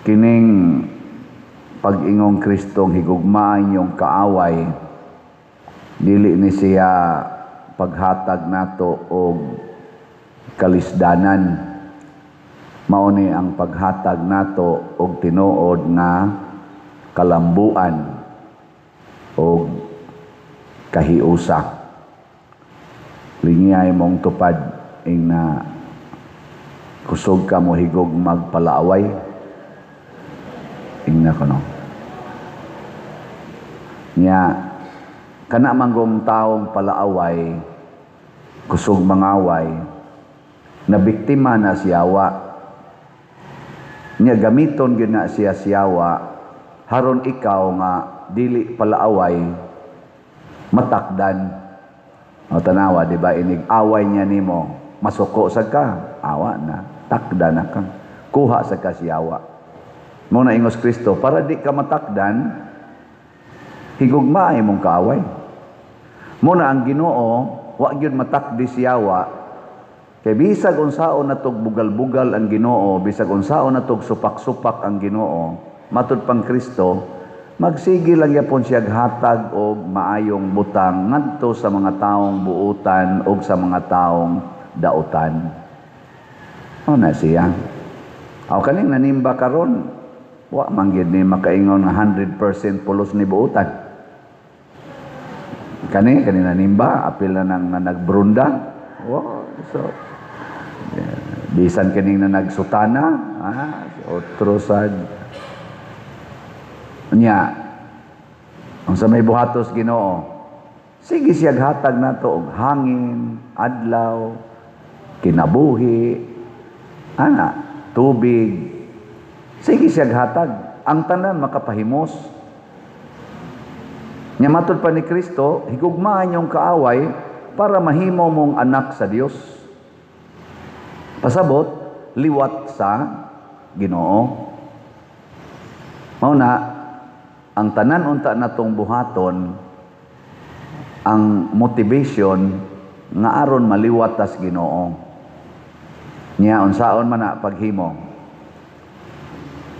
Kining pag-ingong Kristong higugmaa inyong kaaway, dili ni siya paghatag nato og kalisdanan. Mao ni ang paghatag nato og tinuod nga kalambuan og kahiusa. Lingiyay mong tupad ing na kusog ka mo higog magpalaaway. Ingna kono. Nya kana manggong taong palaaway, kusog mangaway, na biktima na siyawa. Nya gamiton gyud na siya siyawa haron ikaw nga dili palaaway matakdan. O tanawa, di ba, inig away niya nimo, masuko sa ka, awa na, takdan na ka. Kuha sa ka siyawa. Mo na ingos Kristo, para di ka matakdan, higugmaay mong kaaway. Mo na ang Ginoo, wa gyud matakdi siyawa. Kay bisag unsaon natog bugal-bugal ang Ginoo, bisag unsaon natog supak-supak ang Ginoo, matud pang Kristo, magsige lang yapon siya hatag og maayong butang ngadto sa mga taong buutan og sa mga taong dautan. O na siya. Aw kaning nanimba karon, wa man gyud ni makaingon nga 100% pulos ni buutan. Kani kani nanimba, apil na nang na nagbrunda. Wa, so yeah. Bisan kining na nagsutana, otro sad. Nya, ang sa may buhatos Ginoo, sige siya hatag nato og hangin, adlaw, kinabuhi, ana, tubig. Sige siya hatag. Ang tanan makapahimos. Nya matud pa ni Kristo, higugmaan yung kaaway para mahimo mong anak sa Dios. Pasabot, liwat sa Ginoo. Mao na ang tanan unta natong buhaton, ang motivation nga aron maliwat tas Ginoo. Nya unsaon man na paghimo?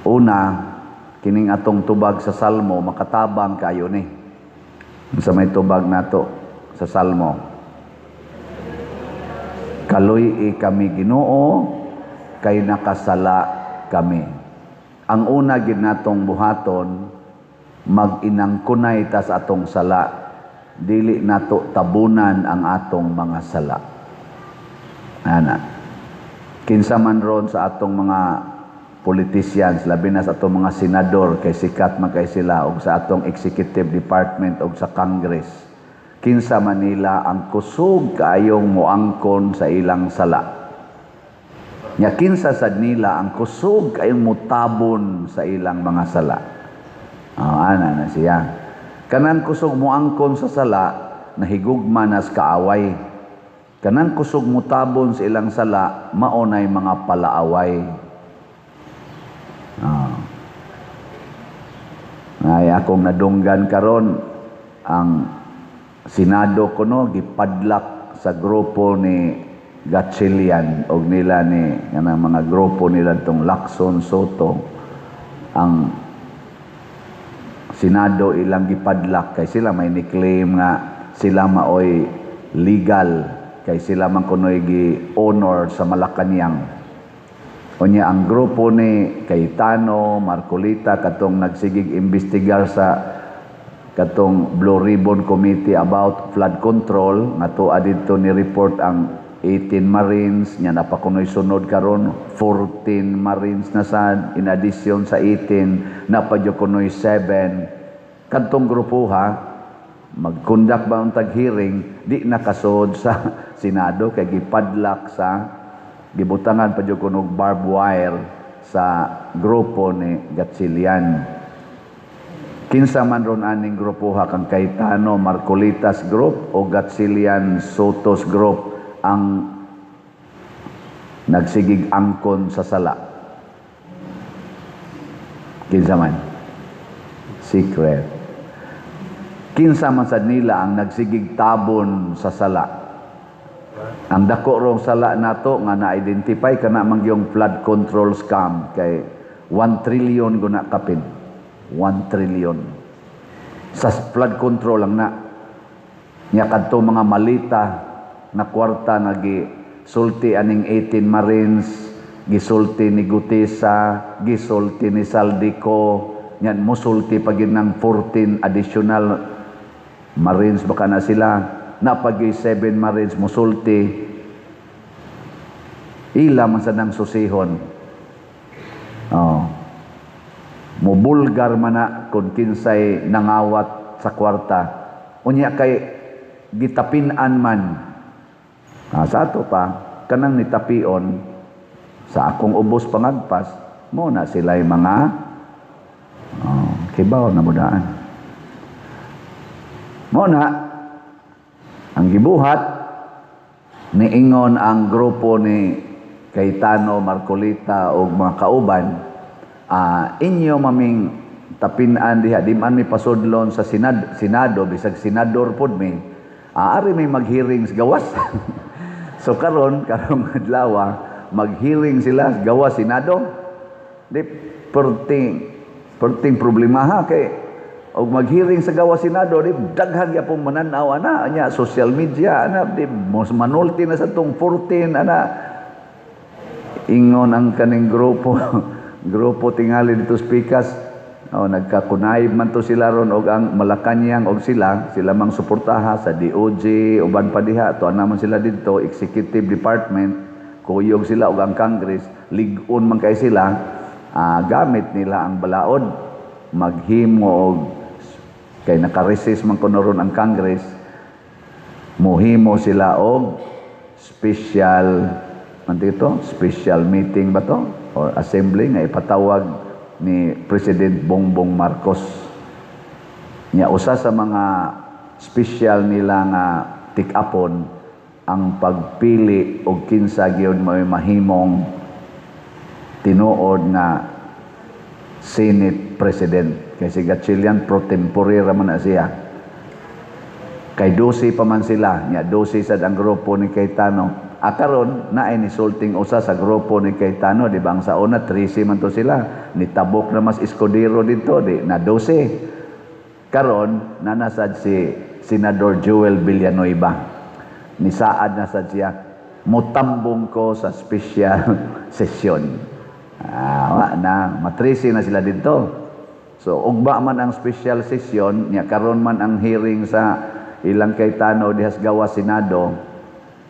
Una, kining atong tubag sa Salmo makatabang kayo ni. Sa may tubag nato sa Salmo. Kaluy-i kami, Ginoo, kay nakasala kami. Ang una gid natong buhaton, mag-inangkunay tas atong sala. Dili nato tabunan ang atong mga sala. Ana. Kinsa man ron sa atong mga politicians, labi na sa atong mga senador, kay sikat man kay sila, og sa atong executive department og sa Congress, kinsa man nila ang kusog kaayong moangkon sa ilang sala? Nya kinsa sad nila ang kusog kaayong mutabon sa ilang mga sala? Oh, ana na siya. Kanang kusog moangkon sa sala, nahigugma nas kaaway. Kanang kusog mutabon sa ilang sala, mao nay mga palaaway. Ah. Ay akong nadunggan karon, ang Senado kuno gipadlak sa grupo ni Gatchalian og nila ni kanang mga grupo nila tong Lacson, Sotto. Ang Senado ilang gipadlak kay sila may ni-claim nga sila maoy legal kay sila man kunoy gi-honor sa Malacanang. Unya ang grupo ni Cayetano, Marcoleta, katong nagsigig imbestigar sa katong Blue Ribbon Committee about flood control nga tuwa didto ni report ang 18 Marines nya napakunoy sunod karon 14 Marines na sad in addition sa 18 napadyo kunoy 7. Kadtong grupo ha mag-conduct ba ang tag-hearing, di nakasod sa Senado kay gipadlak sa gibutangan pa jud kuno barbed wire sa grupo ni Gatchalian. Kinsa man ron aning grupo ha, kang Cayetano Marcoletas Group o Gatchalian Sotto's Group, ang nagsigig angkon sa sala? Kinsa man? Secret. Kinsa man sad nila ang nagsigig tabon sa sala? Ang dako rong sala nato nga na-identify kana man yung flood control scam kay 1 trillion guna kapin. 1 trillion. Sa flood control lang na. Nya kadto mga malita na kwarta nga gisulti aning 18 Marines, gisulti ni Guteza, gisulti ni Zaldy Co, nya musulti pa gyud ng 14 additional Marines baka na sila, napagay 7 Marines musulti, ila man sa nang susihon. Oh. Mubulgar man na kung kinsay nangawat sa kwarta. Unya kay gitapinan man. Ah, sa ato pa, kanang nitapion sa akong ubos pangagpas, mo na sila'y mga, oh, kibaw na mudaan. Mo na, ang gibuhat, niingon ang grupo ni Cayetano, Marcoleta o mga kauban, inyo maming tapinan diha, di man mi pasudlon sa Senado, bisag senador pod mi, ari may mag-hearing sa gawas. So karon, karong adlaw, mag-hearing sila sa gawas Senado. Di perting problema ha, kay og mag-hearing sa gawas Senado, di daghan gyapon mananaw ana nya social media ana, di mos manulti na sa tong 14 ana. Ingon ang kaning grupo grupo tingali dito speakers, oh, nagkakunayb man to sila ron og ang Malacañang og sila sila mang suportaha sa DOJ, uban pa diha to naman sila didto executive department, kuyog sila og ang Congress, lig-on man kay sila, gamit nila ang balaod maghimo og kay naka-recess man kuno ron ang Congress, muhimo sila og special man dito, special meeting ba to or assembly nga ipatawag ni President Bongbong Marcos. Nya usa sa mga special nila nga tikapon ang pagpili og kinsa gyud may mahimong tinuod nga Senate President. Kay si Gatchalian pro tempore ra man na siya. Kay 12 pa man sila, nya 12 sad ang grupo ni Cayetano. Ah, karon naay ni sulting usa sa grupo ni Cayetano, di ba ang sa una 13 man to sila, nitabok na mas Escudero dito, di na 12. Karon nanasad si Senador Joel Villanueva. Nisaad na sad siya, mutambong ko sa special session. Ah, wa na, matrisi na sila dito. So ugba man ang special session, nya karon man ang hearing sa ilang Cayetano dihas gawas Senado,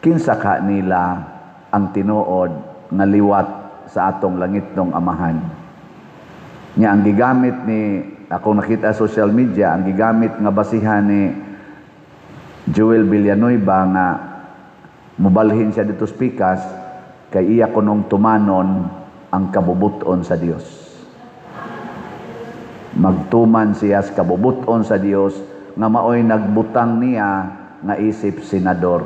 kinsa ka nila ang tinuod nga liwat sa atong langitnong amahan. Nya ang gigamit ni ako nakita sa social media, ang gigamit nga basihan ni Joel Villanueva nga mubalhin siya dito speakers kay iya kunong tumanon ang kabubuton sa Dios. Magtuman siya sa kabubuton sa Dios nga maoy nagbutang niya nga isip senador.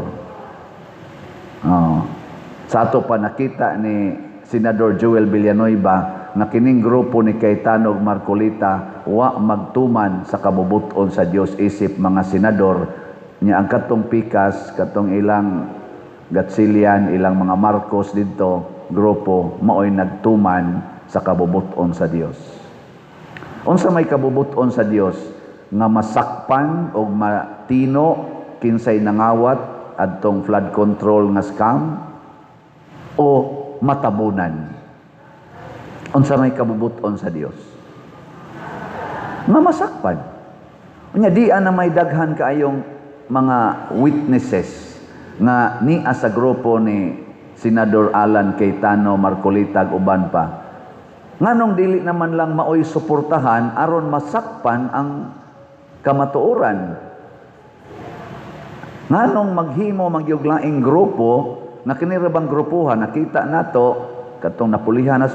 Oh. Sa ato pa nakita ni Senador Joel Villanueva nga kining grupo ni Cayetano ug Marcoleta wa magtuman sa kabubuton sa Dios isip mga senador niya. Ang katong pikas, katong ilang Gatchalian, ilang mga Marcos didto grupo, maoy nagtuman sa kabubuton sa Dios. Unsa may kabubuton sa Dios? Nga masakpan og matino kinsay nangawat adtong flood control nga scam o matabunan? Unsa may kabubuton sa Dios? Nga masakpan. Unya di na may daghan kaayong mga witnesses nga niya sa grupo ni Senador Alan Cayetano, Marcoleta ug uban pa. Nganong dili naman lang maoy suportahan aron masakpan ang kamatuoran? Nganong maghimo magyug laing grupo nga kini ra bang grupuhan nakita nato katong napulihan nas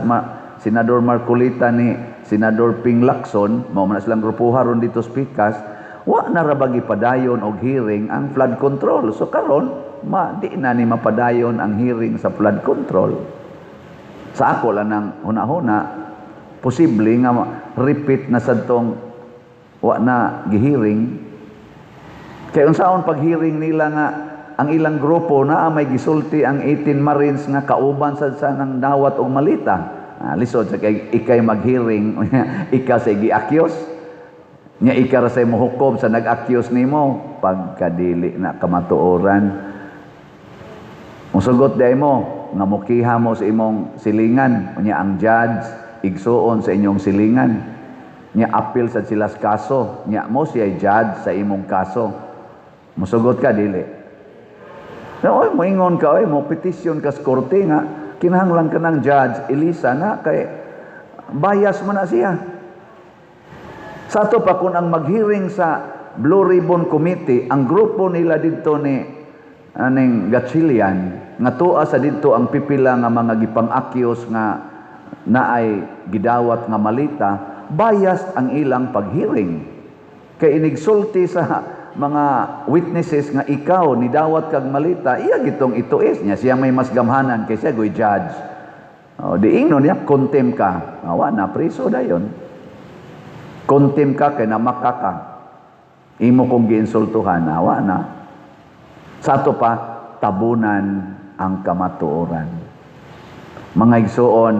Senador Marcoleta ni Senador Ping Lacson, mao man na silang grupuha ron dito speakers, wa na ra ba gipadayon og hearing ang flood control? So karon ma di na ni mapadayon ang hearing sa flood control. Sa ako lang ng huna-huna, posible nga repeat na sad tong wa na gihearing. Kay unsaon pag-hearing nila nga ang ilang grupo na may gisulti ang 18 Marines nga kauban sad sa nang dawat og malita? Ah, lisod sa kay ikay mag-hearing, ikaw sa gi-accuse. Nya ikaw ra say mohukom sa nag-accuse nimo, pagkadili na kamatuoran. Musugot diay mo nga mukiha mo sa imong silingan, unya ang judge igsuon sa inyong silingan. Nya appeal sad sila sa kaso, nya mo siya judge sa imong kaso. Musugot ka, dili? Na oy, moingon ka, oy, mo petisyon ka sa korte nga kinahanglan ka ng judge ilisa na kay bias man na siya. Sa ato pa kung ang mag-hearing sa Blue Ribbon Committee, ang grupo nila didto ni aning Gatchalian, nga tuwa sa didto ang pipila nga mga gipang-accuse nga naay gidawat nga malita, biased ang ilang pag-hearing. Kay inigsulti sa mga witnesses nga ikaw nidawat kag malita, iya gitong ito is niya siya may mas gamhanan kay siya goy judge. O, di ingnon niya, contempt ka. Awa na, priso dayon. Contempt ka kay namaka ka. Imo kong giinsultuhan, awa na. Sa ato pa, tabunan ang kamatuoran. Mga igsuon,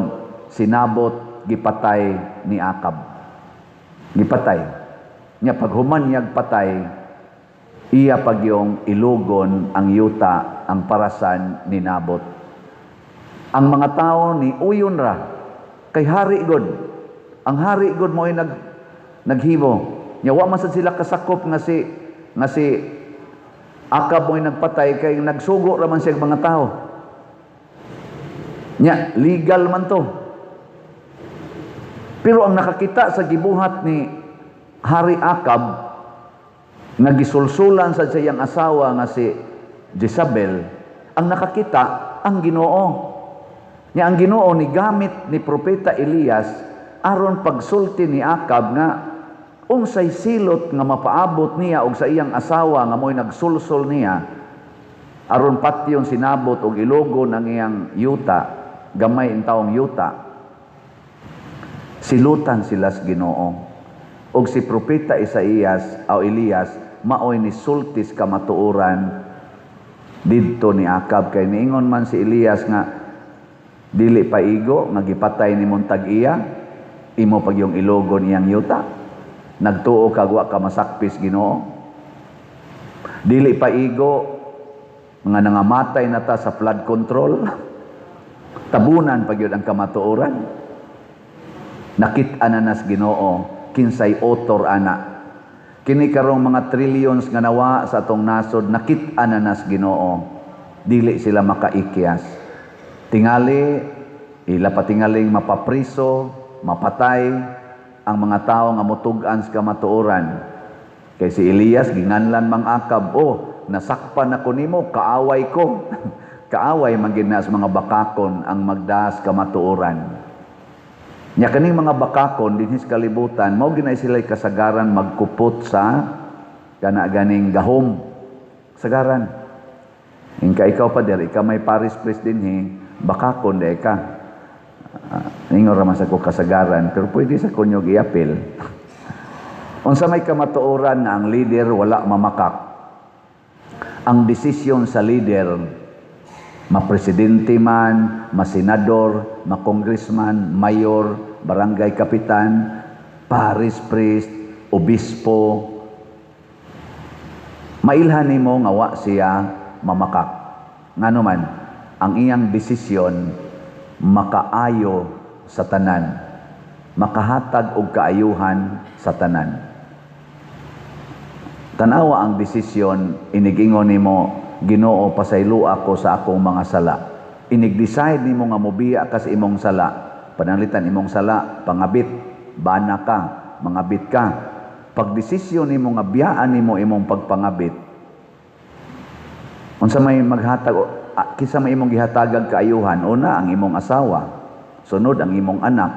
si Nabot gipatay ni Akab. Gipatay. Nya paghuman niyag patay, iya pagyong ilugon ang yuta, ang parasan ni Nabot. Ang mga tao ni uyon ra kay hari god. Ang hari god mo'y naghimo. Nya wa man sad sila kasakop nga si Akab mo'y nagpatay kay nagsugo ra man siya mga tao. Nya legal man to. Pero ang nakakita sa gibuhat ni Hari Akab nga gisulsulan sa siyang asawa nga si Jezabel, ang nakakita ang Ginoo. Nya ang Ginoo ni gamit ni propeta Elias aron pagsulti ni Akab nga unsay silot nga mapaabot niya og sa iyang asawa nga mo'y nagsulsol niya aron patyon si Nabot og ilogon ang iyang yuta, gamay intawong yuta. Silutan sila sa Ginoo. Og si propeta Isaías o Elias maoy ni sultis kamatuoran didto ni Akab, kay niingon man si Elias nga dili pa igo nga gipatay ni tag iya, imo pag yung ilogon iyang yuta? Nagtuo kag wa ka masakpis Ginoo? Dili pa igo nga nangamatay na ta sa flood control? Tabunan pa gyud ang kamatuoran. Nakit-an na nas Ginoo kinsay author ana. Kini karong mga trillions nga nawa sa atong nasod, nakit-an na nas Ginoo. Dili sila makaikyas. Tingali ila patingaling mapapriso, mapatay ang mga tao nga mutug-an sa kamatuoran. Kay si Elias ginganlan mang Akab, "Oh, nasakpan ako nimo, kaaway ko." Kaaway man gid na sa mga bakakon ang magdas kamatuoran. Nya kaning mga bakakon dinhi sa kalibutan, mao ginay sila kasagaran magkupot sa kana ganing gahom. Kasagaran. Ingka ikaw pa der, ikaw may parish priest dinhi, bakakon day ka. Ingon ra man sa ko kasagaran, pero pwede sa kunyog iapil. Unsa may kamatuoran nga ang leader wala mamakak? Ang desisyon sa leader, ma-presidente man, ma-senador, ma-congressman, mayor, barangay kapitan, parish priest, obispo, mailhan nimo nga wa siya mamakak. Ngano man, ang iyang desisyon makaayo sa tanan, makahatag og kaayuhan sa tanan. Tanawa ang desisyon, inigingon nimo, "Ginoo, pasayloa ko sa akong mga sala." Inig-decide nimo nga mobiya ka sa imong sala. Pananglitan imong sala, pangabit, bana ka, mangabit ka. Pag desisyon nimo nga biyaan nimo imong pagpangabit, unsa may maghatag, kinsa may imong gihatagag kaayuhan? Una, ang imong asawa, sunod ang imong anak,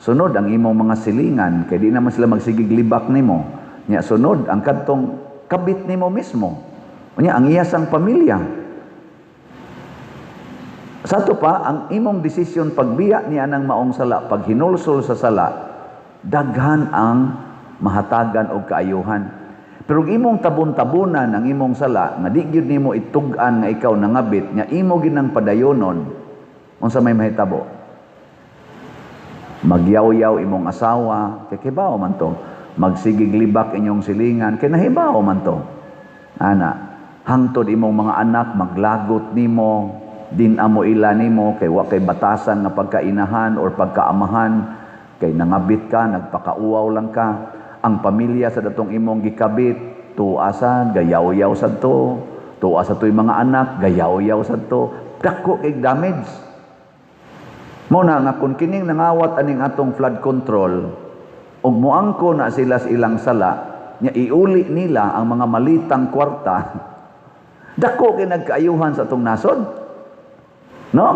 sunod ang imong mga silingan kay di naman sila magsigig libak nimo. Nya sunod ang kadtong kabit nimo mismo. Unya ang iyasang pamilya. Sa ato pa, ang imong desisyon pagbiya niya ng maong sala, pag hinulsol sa sala, daghan ang mahatagan og kaayuhan. Pero ug imong tabon-tabunan ang imong sala, nga di gyud nimo itug-an nga ikaw nangabit, nga imo ginang padayonon, unsa may mahitabo? Magyaw-yaw imong asawa kay kibaw man to. Magsigig libak inyong silingan kay nahibaw man to. Ana, hangtod imong mga anak maglagot nimo, din amo ila nimo kay wa kay batasan nga pagkainahan or pagkaamahan, kay nangabit ka, nagpakauwaw lang ka. Ang pamilya sa datong imong gikabit, tuasan, gayaw-yaw sad to. Tuwa sa to'y mga anak, gayaw-yaw sad to. Dako kay damage. Mo na nga kung kining nangawat aning atong flood control, ug moangko na sila sa ilang sala, nya iuli nila ang mga malitang kwarta, dako kay nagkaayuhan sa atong nasod. No?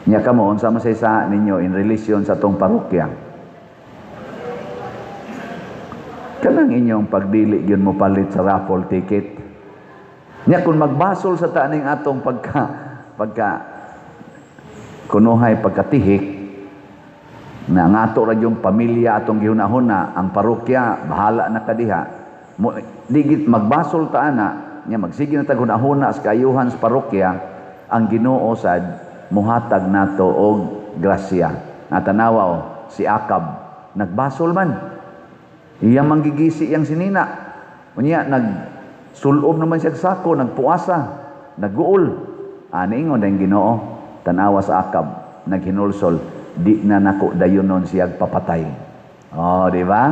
Nya kamo, unsa man sa ninyo in relation sa atong parokya? Kanang inyong pagdili gyud mo palit sa raffle ticket. Nya kung magbasol sa taning atong pagka kunuhay pagkatihik na ang ato ra yung pamilya atong gihuna-huna, ang parokya bahala na kadiha. Mo digit magbasol ta ana, nya magsige na tag huna-huna sa kaayuhan sa parokya, ang Ginoo sad muhatag nato og grasya. Natanawa o si Akab nagbasol man. Iyang manggigisi iyang sinina. Unya nagsulob naman siya sa sako, nagpuasa, nagguol. Ani ingon ang Ginoo, tanawa sa Akab, naghinulsol, di na nako dayunon siya papatay. Oh, di ba?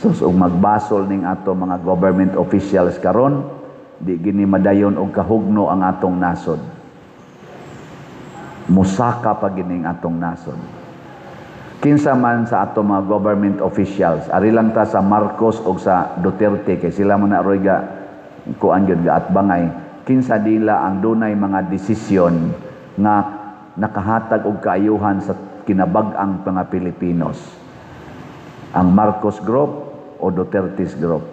Sus, ug magbasol ning ato mga government officials karon, di gini madayon og kahugno ang atong nasod. Musaka pa gining atong nasod. Kinsa man sa ato mga government officials, ari lang ta sa Marcos og sa Duterte kay sila man na aroy ga kuan gyud ga atbangay, kinsa dila ang dunay mga desisyon nga nakahatag og kaayuhan sa kinabag-ang mga Pilipinos? Ang Marcos Group o Duterte's Group?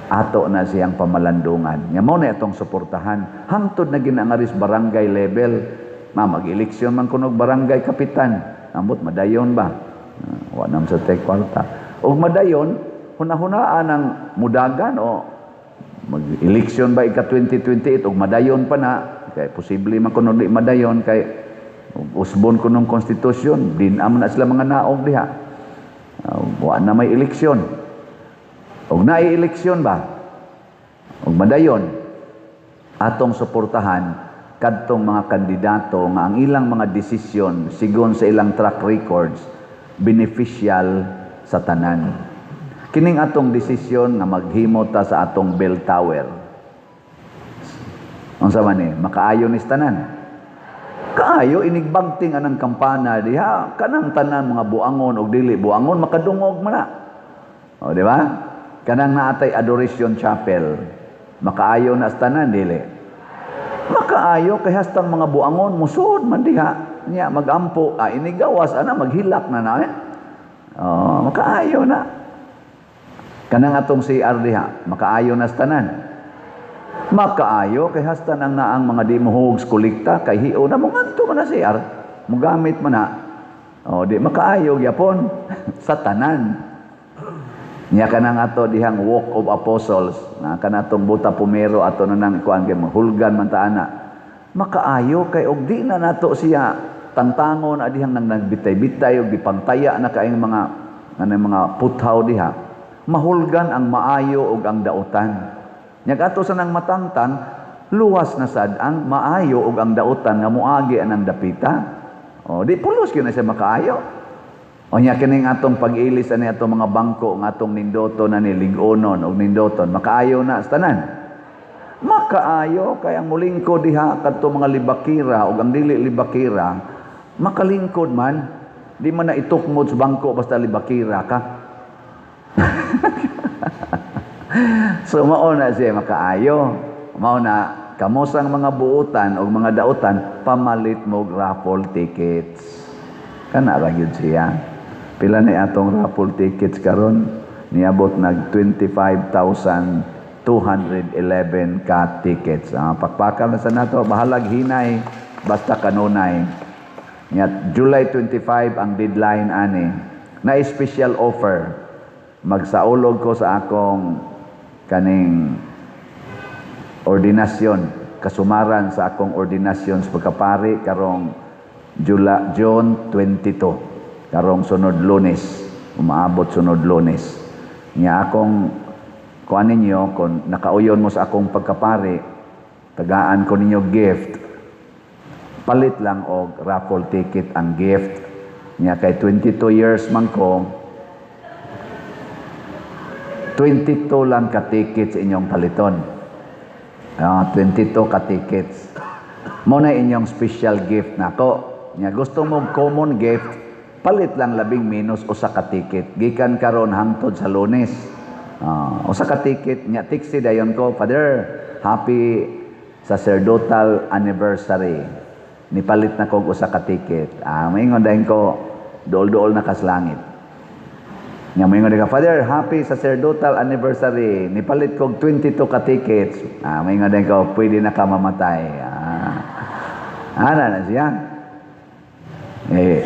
Ato na siyang pamalandungan. Nya mao na itong suportahan. Hangtod na ginangaris barangay level. Ma, mag-eleksyon man kunog barangay kapitan. Ambot, madayon ba? Wa nam sa tek kwarta. Og madayon, hunahunaan ang mudagan o mag-eleksyon ba ika 2028 og madayon pa na, kay posible man kuno di madayon kay usbon kunong konstitusyon, din am na sila mga naog diha. Wa na may eleksyon. Og naay eleksyon ba? Og madayon, atong suportahan kadtong mga kandidato nga ang ilang mga desisyon sigon sa ilang track records beneficial sa tanan. Kining atong desisyon nga maghimo ta sa atong bell tower. Unsa man ni? Makaayo ni sa tanan. Kaayo inigbagting anang kampana diha kanang tanan mga buangon og dili buangon makadungog man na. O, di ba? Kanang naatay Adoration Chapel, makaayo na sa tanan dili. Makaayo kay hastang mga buangon musod man diha nya magampo, inigawas ana maghilak na na eh. Oh, makaayo na. Kanang atong CR diha, makaayo na sa tanan. Makaayo kay hasta nang naang mga di mohuog sa kolekta kay hio na mongadto man na CR, mogamit man na. Oh, di makaayo gyapon sa tanan. Nya kanang ato dihang Walk of Apostles, na kanatong buta pumero ato na nang kuan kay mahulgan man ta ana. Makaayo kay og di na nato siya tantangon adihang nang nagbitay-bitay og gipantaya na kaayong mga anang mga puthaw diha. Mahulgan ang maayo og ang dautan. Nya ato sa nang matangtang, luwas na sad ang maayo og ang dautan nga moagi anang dapita. O di pulos gyud na siya makaayo. O nya kining atong pag-ilis ani atong mga bangko nga atong nindoto na ni lig-onon og nindoton, makaayo na sa tanan. Makaayo kay ang molingkod diha kadto mga libakira og ang dili libakira, makalingkod man, di man na itukmod sa bangko basta libakira ka. So mao na siya makaayo. Mao na kamosang mga buutan og mga dautan pamalit mo raffle tickets. Kana ra gyud siya. Pila ni atong raffle tickets karon? Niabot nag 25,211 ka tickets. Pakpakan na sa nato, bahalag hinay basta kanunay. Nya July 25 ang deadline ani. Na special offer. Magsaulog ko sa akong kaning ordinasyon kasumaran sa akong ordinasyon sa pagkapari karong Jula, June 22, karong sunod Lunes, umaabot sunod Lunes. Nya akong kuan ninyo, kung nakauyon mo sa akong pagkapari, tagaan ko ninyo gift. Palit lang og raffle ticket ang gift. Nya kay 22 years man ko, 22 lang ka tickets inyong paliton. 22 ka tickets. Mo na inyong special gift nako. Nya gusto mo common gift, palit lang labing minus usa ka ticket. Gikan karon hangtod sa Lunes. Usa ka ticket nya text dayon ko, "Father, happy sacerdotal anniversary. Nipalit na kog usa ka ticket." Maingon dayon ko, "Duol-duol na kas langit." Nya moingon ka, "Father, happy sacerdotal anniversary. Nipalit kog 22 ka tickets." Maingon din ko, "Pwede na ka mamatay." Ana na siya. Eh,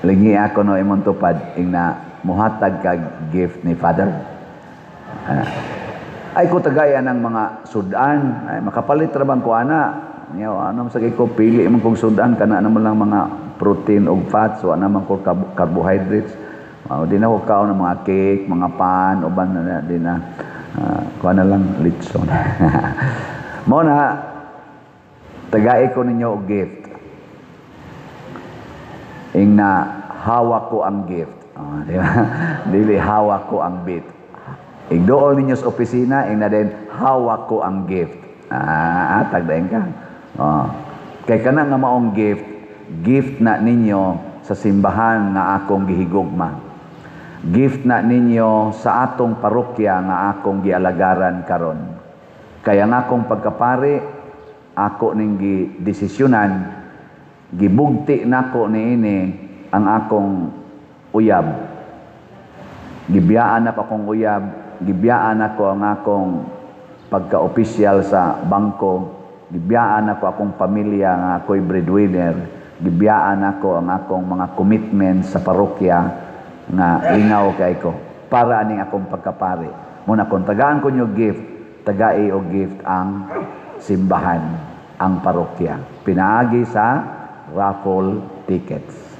lingi ako no imong tupad, ing na muhatag kag gift ni Father. Ay ko tagayan ng mga sudan, ay makapalit ra bang ko ana. Nya ano sa ko pili man kong sudan kana naman lang mga protein ug fats, wa naman ko carbohydrates. Di na ko kaon ng mga cake, mga pan, uban na di na. Kuha na lang litson. Mo na tagai ko ninyo og gift. Ing na hawak ko ang gift. Di ba? Dili hawak ko ang bit. Igdool ninyo sa opisina, ing na din hawak ko ang gift. Tagdain ka. Kay kana nga maong gift, gift na ninyo sa simbahan nga akong gihigugma. Gift na ninyo sa atong parokya nga akong gialagaran karon. Kaya nga akong pagkapari, ako ning gidesisyonan, gibugti nako niini ang akong uyab. Gibiyaan ako akong uyab, gibiyaan ako ang akong pagka-opisyal sa bangko, gibiyaan ako akong pamilya nga ako'y breadwinner, gibiyaan ako ang akong mga commitment sa parokya nga lingaw kay ko para aning akong pagkapari. Muna kung tagaan ko nyo gift, tagai og gift ang simbahan, ang parokya. Pinaagi sa raffle tickets.